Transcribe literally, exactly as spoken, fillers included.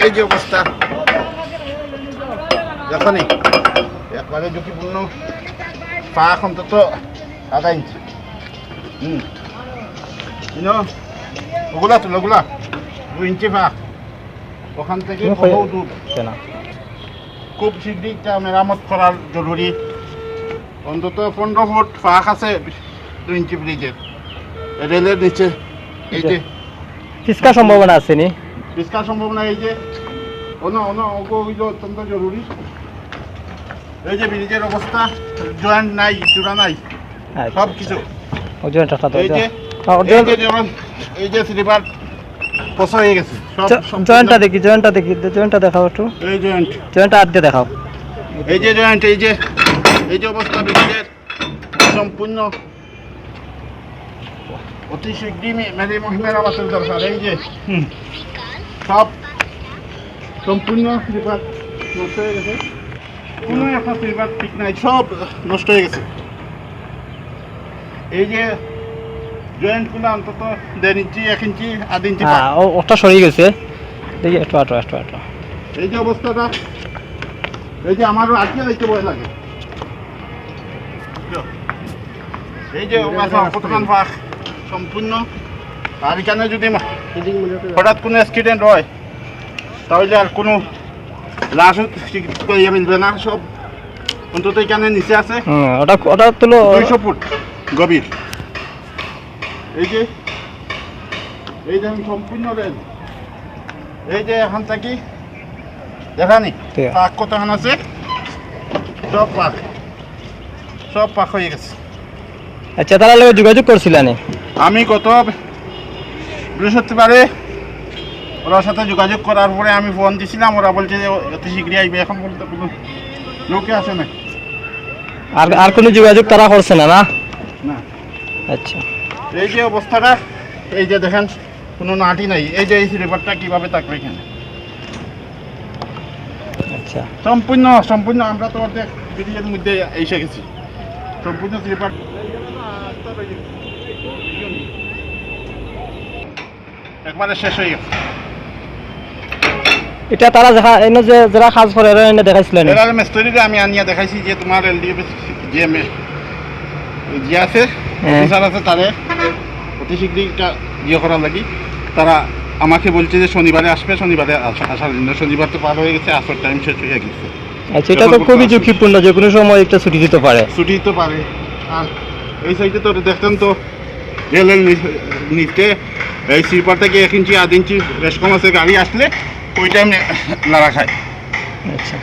এই যে অবস্থা, দেখো নি, একবারে ঝুঁকিপূর্ণ। ফাঁক অন্তত আধা ইঞ্চি। হুম, ইনো, ওগুলা তুলো, ওগুলা দুই ইঞ্চি ফাঁক। ওখান থেকে ইনো, বহু দূর। কেন? খুব শীঘ্রই এটা মেরামত করার জরুরি। অন্তত পনেরো ফুট ফাঁক আছে দুই ইঞ্চি ব্রিজের, রেলের নিচে। এই যে, পিছকার সম্ভাবনা আছে নি? পিছকার সম্ভাবনা। এই যে, অন, অন, ওগো, ওই যে অত্যন্ত জরুরি। এই যে ব্রিজের অবস্থা, জয়েন্ট নাই, জোড়া নাই, আচ্ছা, সব কিছু। ও জয়েন্টটা তো, এই যে, হ্যাঁ, ওর এই জয়েন্ট যে যেমন, এই যে স্লিপার পচা হয়ে গেছে, সব জ-, সম্পূর্ণ। জয়েন্টটা দেখি, জয়েন্টটা দেখি, জয়েন্টটা দেখাও একটু। এই জয়েন্ট। জয়েন্টটা আট দিয়ে দেখাও। এই যে জয়েন্ট, এই যে, এই যে অবস্থা ব্রিজের, সম্পূর্ণ। অতি শীঘ্রই মে-, মেরে মহিমের আমাদের দরকার। এই যে, হুম। সব সম্পূর্ণ স্লিপার নষ্ট হয়ে গেছে, কোনো একটা স্লিপার ঠিক নাই, সব নষ্ট হয়ে গেছে। এই যে জয়েন্টগুলো অন্তত দেড় ইঞ্চি, এক ইঞ্চি, আধ ইঞ্চি হ্যাঁ, ফাঁক। ও, ওটা সরে গেছে। দেখি, একটু আটো, একটু আটো। এই যে অবস্থাটা, এই যে আমারও আটকে যাইতে ভয় লাগে। এই যে অবস্থা, কতখান ফাঁক, সম্পূর্ণ। আর এখানে যদি মা-, হঠাৎ কোনো অ্যাক্সিডেন্ট হয়, তাহলে আর কোনো লাশও চিকিৎসা ইয়ে মিলবে না, সব অন্তত এখানে নিচে আছে। হুম, ওটা, ওটা তুলো। দুইশো ফুট গভীর। এই যে, এই যে আমি সম্পূর্ণ রেল, এই যে এখান থাকি দেখানি, ঠিক আছে। ফাঁক কতখান আছে, সব ফাঁক, সব ফাঁক হয়ে গেছে। আচ্ছা, তারা লগে যোগাযোগ করছিলা নি? আমি গত বৃহস্পতিবারে ওরার সাথে যোগাযোগ করার পরে আমি ফোন দিছিলাম, ওরা বলছে যে অতি শীঘ্রই আইবে। এখন বলতে কোনো লোকে আসে না। আর, আর কোনো যোগাযোগ তারা করছে না, না? না। আচ্ছা। এই যে অবস্থাটা, এই যে দেখেন, কোনো নাটই নাই। এই যে এই স্লিপারটা কিভাবে থাকবে এখানে? আচ্ছা। সম্পূর্ণ, সম্পূর্ণ আমরা তো অর্ধেক ব্রিজের মধ্যে এসে গেছি। সম্পূর্ণ স্লিপার একবারে শেষ হয়ে গেছে। এটা তারা দেখা, এনে যে যারা কাজ করে, এরা এনে দেখাইছিলেন? এরা মিস্ত্রিরে আমি আনিয়া দেখাইছি যে তোমার এলডিএফ যে মে-, যে আছে, হ্যাঁ। অফিসার আছে, তারে অতি শীঘ্রই এটা ইয়ে করার লাগি। তারা আমাকে বলছে যে শনিবারে আসবে, শনিবারে আস-, আসার জন্য। শনিবার তো পার হয়ে গেছে, আসর টাইম শেষ হয়ে গেছে। আচ্ছা, এটা তো এখন খুবই পর্যন্ত ঝুঁকিপূর্ণ, যে কোনো সময় একটা ছুটি দিতে পারে। ছুটি দিতে পারে। আর এই সাইডে তো দেখতেন তো রেলের নি-, নিচে এই স্লিপার থেকে এক ইঞ্চি আধ ইঞ্চি বেশ কম আছে, গাড়ি আসলে ওই টাইমে লড়া খায়। আচ্ছা।